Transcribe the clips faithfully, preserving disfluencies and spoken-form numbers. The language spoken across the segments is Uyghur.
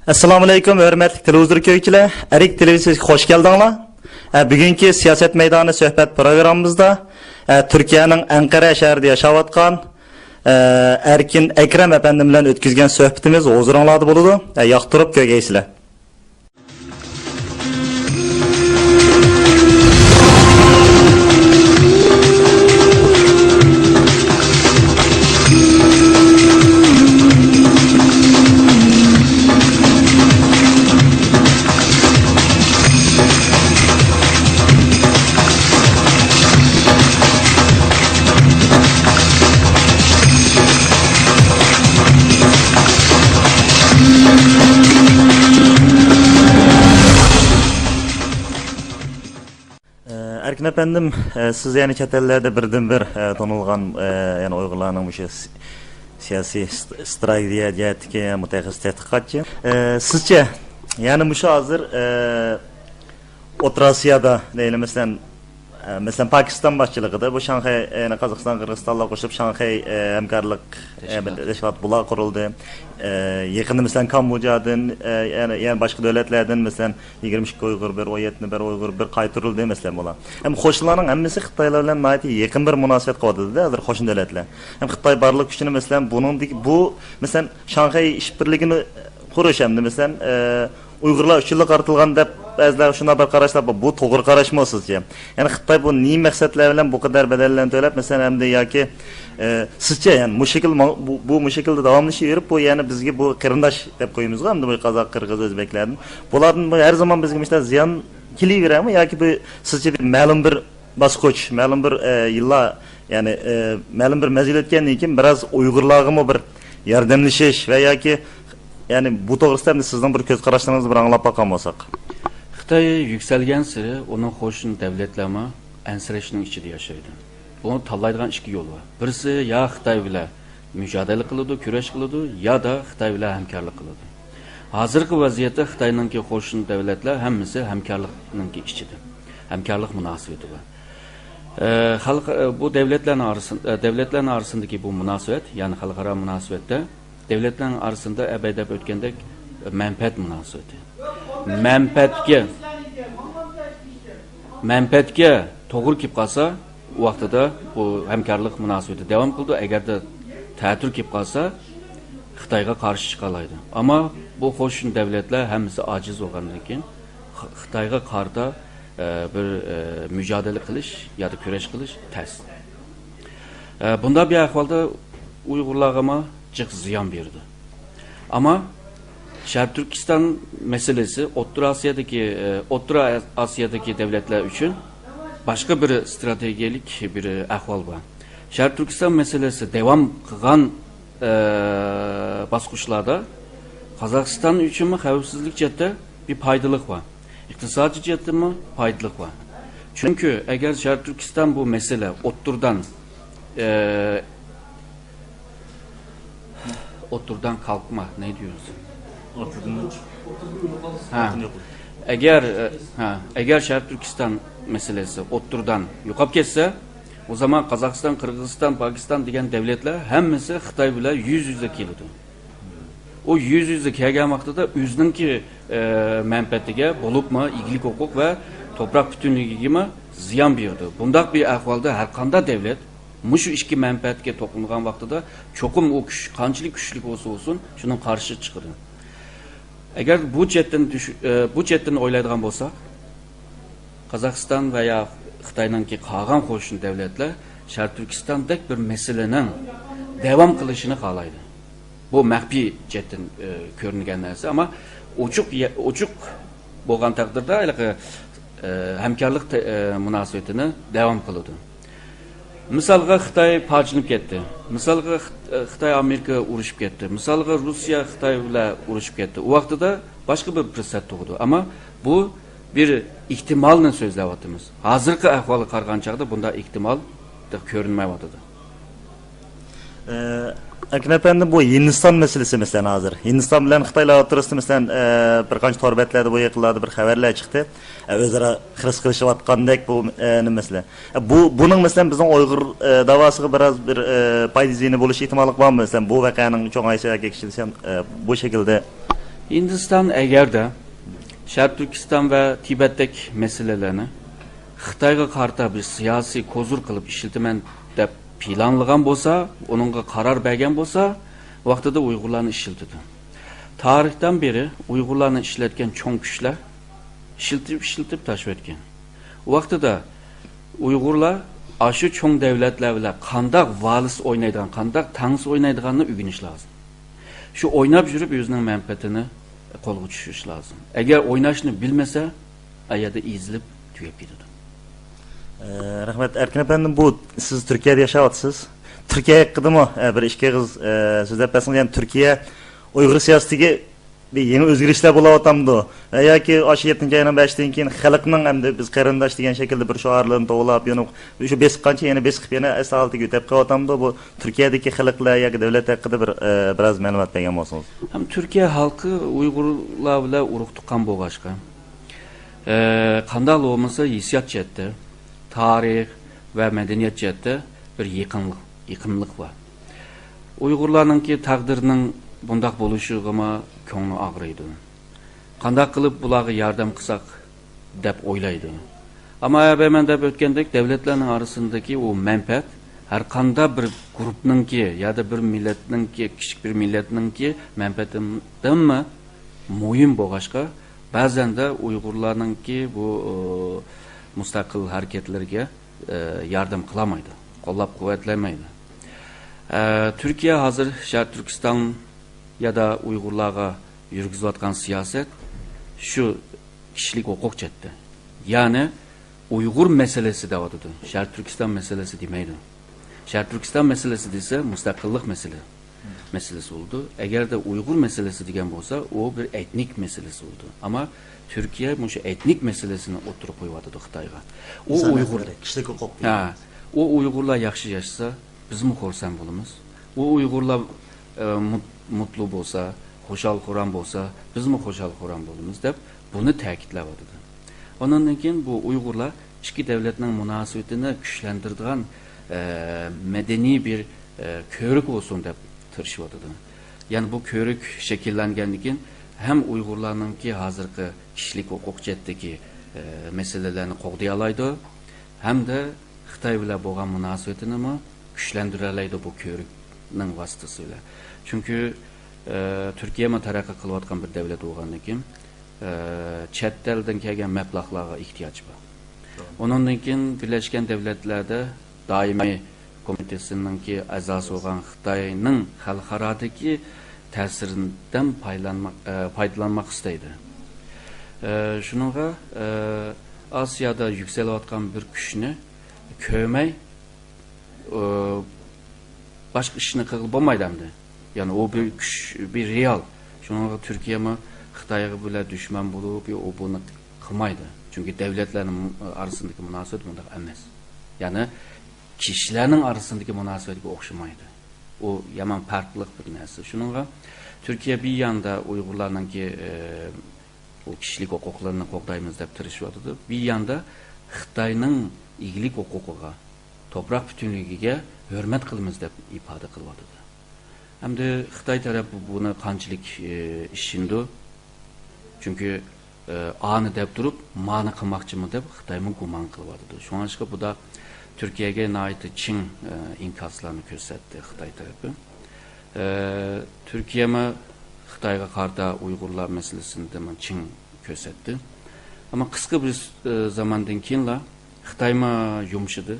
ئەسسالامۇئەلەيكۇم، ھۆرمەتلىك تېلېۋىزور كۆرگۈچىلەر. ئەرك تېلېۋىزىيەسىگە خوش كەلدىڭلار. ئە، بۈگۈنكى سىياسەت مەيدانى سۆھبەت پروگراممىمىزدا، ئە، تۈركىيەنىڭ ئەنقەرە شەھىرىدە ياشاۋاتقان، ئە، ئەركىن ئەكرەم ئەپەندىم بىلەن ئۆتكۈزگەن سۆھبىتىمىز ھۇزۇرۇڭلاردا بولىدۇ. ئە، ياقتۇرۇپ كۆرگەيسىلەر. ئەركىن ئەپەندىم، سىز يەنى چەت ئەللەردە بىردىنبىر تونۇلغان، يەنى ئۇيغۇرلارنىڭ مۇشۇ سىياسىي ستراتېگىيە جەھەتتىكى مۇتەخەسسىس تەتقىقاتچى. سىزچە، يەنى مۇشۇ ھازىر ئوتتۇرا ئاسىيادا دەيلى، مەسىلەن، ئە، مەسىلەن، پاكىستان باشچىلىقىدا بۇ شاڭخەي، يەنى قازاقىستان، قىرغىزىستانلار قوشۇلۇپ شاڭخەي، ئە، ھەمكارلىق، ئە، تەشكىلاتى. تەشكىلاتى بۇلار قۇرۇلدى. ئە، يېقىندا، مەسىلەن، كامبودژادىن، ئە، يەنە، يەنە باشقا دۆلەتلەردىن، مەسىلەن، يىگىرمە ئىككى ئۇيغۇر بىر، ئون يەتتە بىر ئۇيغۇر بىر قايتۇرۇلدى، مەسىلەن، بۇلار. ھەم قوشۇنلارنىڭ ھەممىسى خىتايلار بىلەن ناھايىتى يېقىن بىر مۇناسىۋەت قىلىۋاتىدۇ-دە، ھازىر قوشنا دۆلەتلەر. ھەم خىتاي بارلىق كۈچىنى، مەسىلەن، بۇنىڭدىكى، بۇ، مەسىلەن، شاڭخەي ئىشبىرلىكىنى قۇرۇش ھەمدە، مەسىلەن، ئە، ئۇيغۇرلار ئۈچۈنلا قارىتىلغان دەپ بەزىلەر شۇنداق بىر قاراشلار بار. بۇ توغرا قاراشمۇ سىزچە؟ يەنى خىتاي بۇ نېمە مەقسەتلەر بىلەن بۇ قەدەر بەدەللەرنى تۆلەپ، مەسىلەن، ئەمدى ياكى، ئە، سىزچە، يەنى مۇشۇ شەكىل ما-، بۇ، بۇ مۇشۇ شەكىلدە داۋاملىشىۋېرىپ، بۇ يەنى بىزگە بۇ قېرىنداش دەپ قويىمىزغۇ، ئەمدى بۇ قازاق، قىرغىز، ئۆزبەكلەردىن. بۇلاردىن بۇ ھەر زامان بىزگە مۇشۇنداق زىيان كېلىۋېرەرمۇ ياكى بۇ سىزچە بىر مەلۇم بىر باسقۇچ، مەلۇم بىر، ئە، يىللار، يەنى، ئە، مەلۇم بىر مەزگىل ئۆتكەندىن كېيىن بىراز ئۇيغۇرلارغىمۇ بىر ياردەملىشىش ۋە ياكى، يەنى بۇ توغرىسىدا ئەمدى سىزنىڭ بىر كۆز قاراشلىرىڭىزنى بىر ئاڭلاپ باققان بولساق. خىتاي يۈكسەلگەنسېرى ئۇنىڭ قوشنا دەۋلەتلەرمۇ ئەنسىرەشنىڭ ئىچىدە ياشايدۇ. بۇنى تاللايدىغان ئىككى يول بار. بىرسى يا خىتاي بىلەن مۇجادىلە قىلىدۇ، كۈرەش قىلىدۇ، يا دا خىتاي بىلەن ھەمكارلىق قىلىدۇ. ھازىرقى ۋەزىيەتتە خىتاينىڭكى قوشنا دەۋلەتلەر ھەممىسى ھەمكارلىقنىڭكى ئىچىدە. ھەمكارلىق مۇناسىۋىتى بار. ئە، خەلق، ئە، بۇ دەۋلەتلەرنىڭ ئارىسىن-، ئە، دەۋلەتلەرنىڭ ئارىسىندىكى بۇ مۇناسىۋەت، يەنى خەلقئارا مۇناسىۋەتتە دەۋلەتلەرنىڭ ئارىسىندا ئەبەي دەپ ئۆتكەندەك مەنپەئەت مۇناسىۋىتى. مەنپەئەتكە، مەنپەئەتكە توغرا كېلىپ قالسا، ئۇ ۋاقتىدا بۇ ھەمكارلىق مۇناسىۋىتى داۋام قىلىدۇ. ئەگەردە تەتۈر كېلىپ قالسا، خىتايغا قارشى چىقالايدۇ. ئەمما بۇ قوشنا دەۋلەتلەر ھەممىسى ئاجىز بولغاندىن كېيىن، خ-، خىتايغا قارىتا، ئە، بىر، ئە، مۇجادىلە قىلىش يادا كۈرەش قىلىش تەس. ئە، بۇنداق بىر ئەھۋالدا ئۇيغۇرلارغىمۇ جىق زىيان بېرىدۇ. ئەمما شەرقىي تۈركىستان مەسىلىسى ئوتتۇرا ئاسىيادىكى، ئە، ئوتتۇرا ئاسىيادىكى دەۋلەتلەر ئۈچۈن باشقا بىر ستراتېگىيەلىك بىر ئەھۋال بار. شەرقىي تۈركىستان مەسىلىسى داۋام قىلغان، ئە، باسقۇچلاردا قازاقىستان ئۈچۈنمۇ خەۋپسىزلىك جەھەتتە بىر پايدىلىق بار. ئىقتىسادىي جەھەتتىنمۇ پايدىلىق بار. چۈنكى ئەگەر شەرقىي تۈركىستان بۇ مەسىلە ئوتتۇرىدىن، ئە، ئوتتۇرىدىن قالقما، نە دېيىمىز؟ ئوتتۇرىدىن ھە. ئوتتۇرىدىن يوقىلىدۇ. ئەگەر، ئە، ھە، ئەگەر شەرقىي تۈركىستان مەسىلىسى ئوتتۇرىدىن يوقاپ كەتسە، ئۇ زامان قازاقىستان، قىرغىزىستان، پاكىستان دېگەن دەۋلەتلەر ھەممىسى خىتاي بىلەن يۈز يۈزگە كېلىدۇ. ئۇ يۈز يۈزگە كەلگەن ۋاقتىدا ئۆزىنىڭكى، ئە، مەنپەئەتىگە بولۇپمۇ ئىگىلىك ھوقۇق ۋە توپراق پۈتۈنلۈكىگىمۇ زىيان بېرىدۇ. بۇنداق بىر ئەھۋالدا ھەر قانداق دەۋلەت مۇشۇ ئىككى مەنپەئەتكە توقۇنغان ۋاقتىدا چوقۇم ئۇ كۈچ قانچىلىك كۈچلۈك بولسا بولسۇن، شۇنىڭ قارشى چىقىدۇ. ئەگەر بۇ جەھەتتىن چۈش-، ئە، بۇ جەھەتتىن ئويلايدىغان بولساق، قازاقىستان ۋە يا خىتاينىڭكى قالغان قوشنا دەۋلەتلەر شەرقىي تۈركىستاندەك بىر مەسىلىنىڭ داۋام قىلىشىنى خالايدۇ. بۇ مەخپىي جەھەتتىن، ئە، كۆرۈنگەن نەرسە، ئەمما ئوچۇق يە-، ئوچۇق بولغان تەقدىردە ھېلىقى، ئە، ھەمكارلىق تە-، ئە، مۇناسىۋىتىنى داۋام قىلىدۇ. مىسالغا، خىتاي پارچىلىنىپ كەتتى. مىسالغا، خىت-، خىتاي ئامېرىكا ئۇرۇشۇپ كەتتى. مىسالغا، روسىيە خىتاي بىلەن ئۇرۇشۇپ كەتتى. ئۇ ۋاقتىدا باشقا بىر پۇرسەت تۇغىدۇ. ئەمما بۇ بىر ئېھتىمالنى سۆزلەۋاتىمىز. ھازىرقى ئەھۋالغا قارىغان چاغدا بۇنداق ئېھتىمال كۆرۈنمەيۋاتىدۇ. ئەكرەم ئەپەندى، بۇ ھىندىستان مەسىلىسى، مەسىلەن، ھازىر ھىندىستان بىلەن خىتايلار ئوتتۇرىسىدا، مەسىلەن، ئە، بىر قانچە تور بەتلەردە بۇ يېقىنلاردا بىر خەۋەرلەر چىقتى. ئە، ئۆزئارا خىرىس قىلىشىۋاتقاندەك بۇ، ئە، نېمە مەسىلە. ئە، بۇ، بۇنىڭ، مەسىلەن، بىزنىڭ ئۇيغۇر، ئە، داۋاسىغا بىراز بىر، ئە، پايدا زىيىنى بولۇش ئېھتىماللىقى بارمۇ؟ مەسىلەن، بۇ ۋەقەنىڭ چوڭايسا ياكى كىچىكلىسە، ئە، بۇ شەكىلدە ھىندىستان ئەگەردە شەرقىي تۈركىستان ۋە تىبەتتەك مەسىلىلەرنى خىتايغا قارىتا بىر سىياسىي كوزۇر قىلىپ ئىشلىتىمەن دەپ پىلانلىغان بولسا، ئۇنىڭغا قارار بەرگەن بولسا، ۋاقتىدا ئۇيغۇرلارنى ئىشلىتىدۇ. تارىختىن بېرى ئۇيغۇرلارنى ئىشلەتكەن چوڭ كۈچلەر ئىشلىتىپ، ئىشلىتىپ تاشلىۋەتكەن. ۋاقتىدا ئۇيغۇرلار ئاشۇ چوڭ دەۋلەتلەر بىلەن قانداق ۋالس ئوينايدىغان، قانداق تانس ئوينايدىغاننى ئۆگىنىش لازىم. شۇ ئويناپ يۈرۈپ ئۆزىنىڭ مەنپەئەتىنى قولغا چۈشۈرۈش لازىم. ئەگەر ئويناشنى بىلمىسە، ئا يەردە ئېزىلىپ تۈگەپ كېتىدۇ. ئە، رەھمەت، ئەركىن ئەپەندىم، بۇ سىز تۈركىيەدە ياشاۋاتىسىز. تۈركىيە ھەققىدىمۇ، ئە، بىر ئىككى ئېغىز، ئە، سۆزلەپ بەرسىڭىز، يەنى تۈركىيە ئۇيغۇر سىياسىتىگە بىر يېڭى ئۆزگىرىشلەر بولاۋاتامدۇ؟ ۋە ياكى ئاشۇ يەتتىنچى ئاينىڭ بەشىدىن كېيىن خەلقنىڭ ئەمدى بىز قېرىنداش دېگەن شەكىلدە بىر شوئارلىرىنى توۋلاپ، يەنە شۇ بېسىققانچە يەنە بېسىقىپ، يەنە ئەسلى ھالىتىگە ئۆتۈپ قېلىۋاتامدۇ؟ بۇ تۈركىيەدىكى خەلقلەر ياكى دۆلەت ھەققىدە بىر، ئە، بىراز مەلۇمات بەرگەن بولسىڭىز. ھەم تۈركىيە خەلقى ئۇيغۇرلار بىلەن ئۇرۇق تۇغقان بولغاچقا، ئە، قانداقلا بولمىسا ھېسسىيات جەھەتتە، تارىخ ۋە مەدەنىيەت جەھەتتە بىر يېقىنلىق، يېقىنلىق بار. ئۇيغۇرلارنىڭكى تەقدىرىنىڭ بۇنداق بولۇشىغىمۇ كۆڭلى ئاغرىيدۇ. قانداق قىلىپ بۇلارغا ياردەم قىلساق دەپ ئويلايدۇ. ئەمما ئەبەمەن دەپ ئۆتكەندەك، دەۋلەتلەرنىڭ ئارىسىندىكى ئۇ مەنپەئەت ھەر قانداق بىر گۇرۇپنىڭكى يا بىر مىللەتنىڭكى، كىچىك بىر مىللەتنىڭكى مەنپەئەتىدىنمۇ مۇھىم بولغاچقا، بەزەندە ئۇيغۇرلارنىڭكى بۇ، ئۇ، مۇستەقىل ھەرىكەتلىرىگە، ئە، ياردەم قىلالمايدۇ، قوللاپ قۇۋۋەتلەيمەيدۇ. ئە، تۈركىيە ھازىر شەرقىي تۈركىستان يادا ئۇيغۇرلارغا يۈرگۈزۈۋاتقان سىياسەت شۇ كىشىلىك ھوقۇق جەھەتتە. يەنى ئۇيغۇر مەسىلىسى دەۋاتىدۇ. شەرقىي تۈركىستان مەسىلىسى دېمەيدۇ. شەرقىي تۈركىستان مەسىلىسى دېسە، مۇستەقىللىق مەسىلە، مەسىلىسى بولىدۇ. ئەگەردە ئۇيغۇر مەسىلىسى دېگەن بولسا، ئۇ بىر ئېتنىك مەسىلىسى بولىدۇ. ئەمما تۈركىيە مۇشۇ ئېتنىك مەسىلىسىنى ئوتتۇرىغا قويۇۋاتىدۇ خىتايغا. ئۇ ئۇيغۇر، كىشىلىك ھوقۇق. ھە، ئۇ ئۇيغۇرلار ياخشى ياشىسا، بىزمۇ خۇرسەن بولىمىز. ئۇ ئۇيغۇرلار، ئە، مۇت-، مۇتلۇ بولسا، خۇشال-خۇرام بولسا، بىزمۇ خۇشال-خۇرام بولىمىز، دەپ بۇنى تەكىتلەۋاتىدۇ. ئۇنىڭدىن كېيىن بۇ ئۇيغۇرلار ئىككى دەۋلەتنىڭ مۇناسىۋىتىنى كۈچلەندۈرىدىغان، ئە، مەدەنىي بىر، ئە، كۆۋرۈك بولسۇن دەپ تىرىشىۋاتىدۇ. يەنى بۇ كۆۋرۈك شەكىللەنگەندىن كېيىن ھەم ئۇيغۇرلارنىڭكى ھازىرقى كىشىلىك ھوقۇق جەھەتتىكى، ئە، مەسىلىلەرنى قوغدىيالايدۇ، ھەمدە خىتاي بىلەن بولغان مۇناسىۋىتىنىمۇ كۈچلەندۈرەلەيدۇ بۇ كۆۋرۈكنىڭ ۋاسىتىسى بىلەن. چۈنكى، ئە، تۈركىيەمۇ تەرەققىي قىلىۋاتقان بىر دەۋلەت بولغاندىن كېيىن، ئە، چەت ئەلدىن كەلگەن مەبلەغلەرگە ئېھتىياج بار. ئۇنىڭدىن كېيىن بىرلەشكەن دەۋلەتلەردە دائىمىي كومىتېتىنىڭكى ئەزاسى بولغان خىتاينىڭ خەلقئارادىكى تەسىرىدىن پايدىلانماق، ئە، پايدىلانماق ئىستەيدۇ. ئە، شۇنىڭغا، ئە، ئاسىيادا يۈكسىلىۋاتقان بىر كۈچنى كۆرمەي، ئە، باشقا ئىشنى قىلغىلى بولمايدۇ ئەمدى. يەنى ئۇ بىر كۈچ، بىر رېئال. شۇنىڭغا تۈركىيەمۇ خىتايغا بىلەن دۈشمەن بولۇپ، ئۇ بۇنى قىلمايدۇ. چۈنكى دەۋلەتلەرنىڭ ئارىسىندىكى مۇناسىۋەت بۇنداق ئەمەس. يەنى كىشىلەرنىڭ ئارىسىندىكى مۇناسىۋەتكە ئوخشىمايدۇ. ئۇ يامان پەرقلىق بىر نەرسە. شۇنىڭغا تۈركىيە بىر ياندا ئۇيغۇرلارنىڭكى، ئە، بۇ كىشىلىك ھوقۇقلىرىنى قوغدايمىز دەپ تىرىشىۋاتىدۇ. بىر ياندا خىتاينىڭ ئىگىلىك ھوقۇقىغا، توپراق پۈتۈنلۈكىگە ھۆرمەت قىلىمىز دەپ ئىپادە قىلىۋاتىدۇ. ئەمدى خىتاي تەرەپ بۇنى قانچىلىك، ئى، ئىشىنىدۇ؟ چۈنكى، ئى، ئانى دەپ تۇرۇپ، مانى قىلماقچىمۇ دەپ خىتايمۇ گۇمان قىلىۋاتىدۇ. شۇڭلاشقا بۇدا تۈركىيەگە ناھايىتى چىڭ، ئى، ئىنكاسلارنى كۆرسەتتى خىتاي تەرىپى. ئى، تۈركىيەمۇ خىتايغا قارىتا ئۇيغۇرلار مەسىلىسىدىمۇ چىڭ كۆرسەتتى. ئەمما قىسقا بىر، ئى، زاماندىن كېيىنلا خىتايمۇ يۇمشىدى.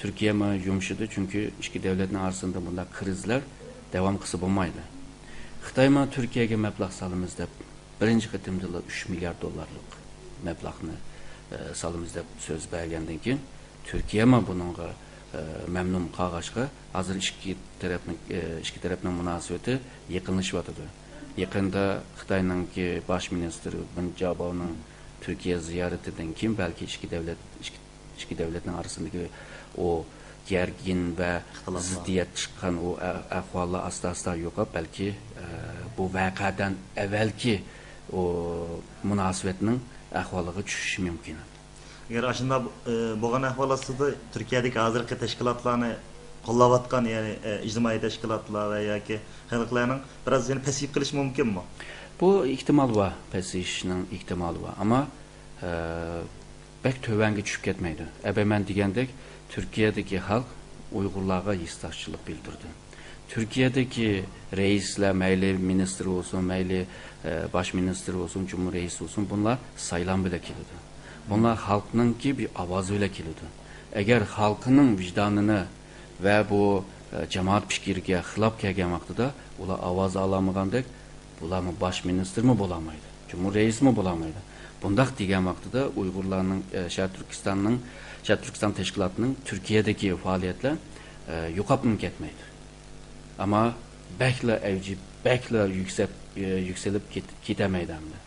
تۈركىيەمۇ يۇمشىدى، چۈنكى ئىككى دۆلەتنىڭ ئارىسىندا بۇنداق كىرىزلەر داۋام قىلسا بولمايدۇ. خىتايمۇ تۈركىيەگە مەبلەغ سالىمىز دەپ، بىرىنچى قېتىمدىلا ئۈچ مىليارد دوللارلىق مەبلەغنى، ئە، سالىمىز دەپ سۆز بەرگەندىن كېيىن، تۈركىيەمۇ بۇنىڭغا، ئە، مەمنۇن قالغاچقا، ھازىر ئىككى تەرەپنىڭ، ئە، ئىككى تەرەپنىڭ مۇناسىۋىتى يېقىنلىشىۋاتىدۇ. يېقىندا خىتاينىڭكى باش مىنىستىرى بېن جاباۋنىڭ تۈركىيە زىيارىتىدىن كېيىن، بەلكى ئىككى دۆلەت، ئىككى ئىككى دۆلەتنىڭ ئارىسىندىكى ئۇ گەرگىن ۋە زىددىيەت چىققان ئۇ ئە-، ئەھۋاللار ئاستا-ئاستا يوقاپ، بەلكى، ئە، بۇ ۋەقەدىن ئەۋۋەلكى ئۇ مۇناسىۋەتنىڭ ئەھۋالىغا چۈشۈشى مۇمكىن. ئەگەر ئاشۇنداق، ئە، بولغان ئەھۋال ئاستىدا تۈركىيەدىكى ھازىرقى تەشكىلاتلارنى قوللاۋاتقان، يەنى، ئە، ئىجتىمائىي تەشكىلاتلار ۋە ياكى خەلقلەرنىڭ بىراز يەنە پەسىيىپ قېلىشى مۇمكىنمۇ؟ بۇ ئېھتىمال بار، پەسىيىشنىڭ ئېھتىمالى بار. ئەمما، ئە، بەك تۆۋەنگە چۈشۈپ كەتمەيدۇ. ئەبەمەن دېگەندەك، تۈركىيەدىكى خەلق ئۇيغۇرلارغا ھېسداشچىلىق بىلدۈردى. تۈركىيەدىكى رەئىسلەر، مەيلى مىنىستىر بولسۇن، مەيلى، ئە، باش مىنىستىر بولسۇن، جۇمھۇر رەئىسى بولسۇن، بۇلار سايلام بىلەن كېلىدۇ. بۇلار خەلقنىڭكى بىر ئاۋازى بىلەن كېلىدۇ. ئەگەر خەلقنىڭ ۋىجدانىنى ۋە بۇ، ئە، جامائەت پىكرىگە خىلاپ كەلگەن ۋاقتىدا، ئۇلار ئاۋاز ئالالمىغاندەك، بۇلارمۇ باش مىنىستىرمۇ بولالمايدۇ، جۇمھۇر رەئىسىمۇ بولالمايدۇ. بۇنداق دېگەن ۋاقتىدا ئۇيغۇرلارنىڭ، ئە، شەرقىي تۈركىستاننىڭ، شەرقىي تۈركىستان تەشكىلاتىنىڭ تۈركىيەدىكى پائالىيەتلەر، ئە، يوقاپمۇ كەتمەيدۇ. ئەمما بەكلا ئەۋجى، بەكلا يۈكسەپ، ئە، يۈكسىلىپ كېت-، كېتەلمەيدۇ ئەمدى.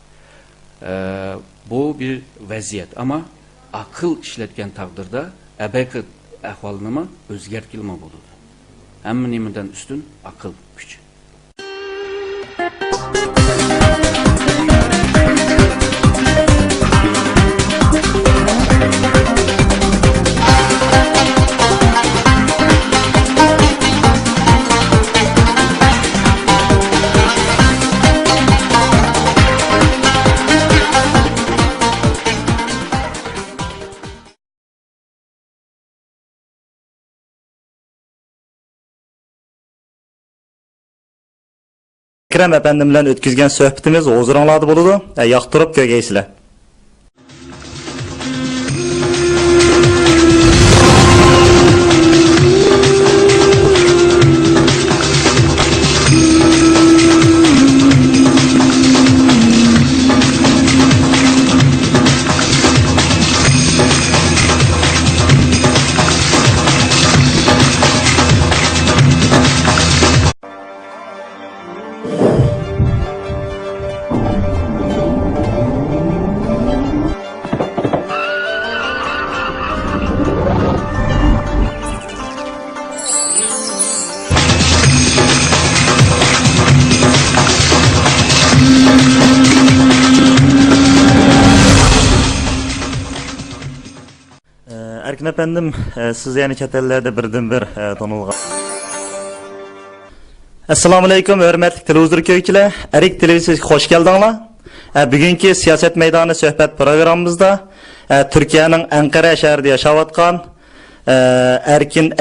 ئە، بۇ بىر ۋەزىيەت، ئەمما ئەقىل ئىشلەتكەن تەقدىردە ئەبەقى ئەھۋالنىمۇ ئۆزگەرتكىلىمۇ بولىدۇ. ھەممە نېمىدىن ئۈستۈن ئەقىل، كۈچ. ئەكرەم ئەپەندىم بىلەن ئۆتكۈزگەن سۆھبىتىمىز ھۇزۇرۇڭلاردا بولىدۇ. ئە، ياقتۇرۇپ كۆرگەيسىلەر. ئەركىن ئەپەندىم، سىز يەنە چەت ئەللەردە بىردىنبىر تونۇلغان. ئەسسالامۇئەلەيكۇم، ھۆرمەتلىك تېلېۋىزور كۆرگۈچىلەر. ئەرك تېلېۋىزىيەسىگە خوش كەلدىڭلار. بۈگۈنكى سىياسەت مەيدانى سۆھبەت پروگراممىمىزدا تۈركىيەنىڭ ئەنقەرە شەھىرىدە ياشاۋاتقان ئەركىن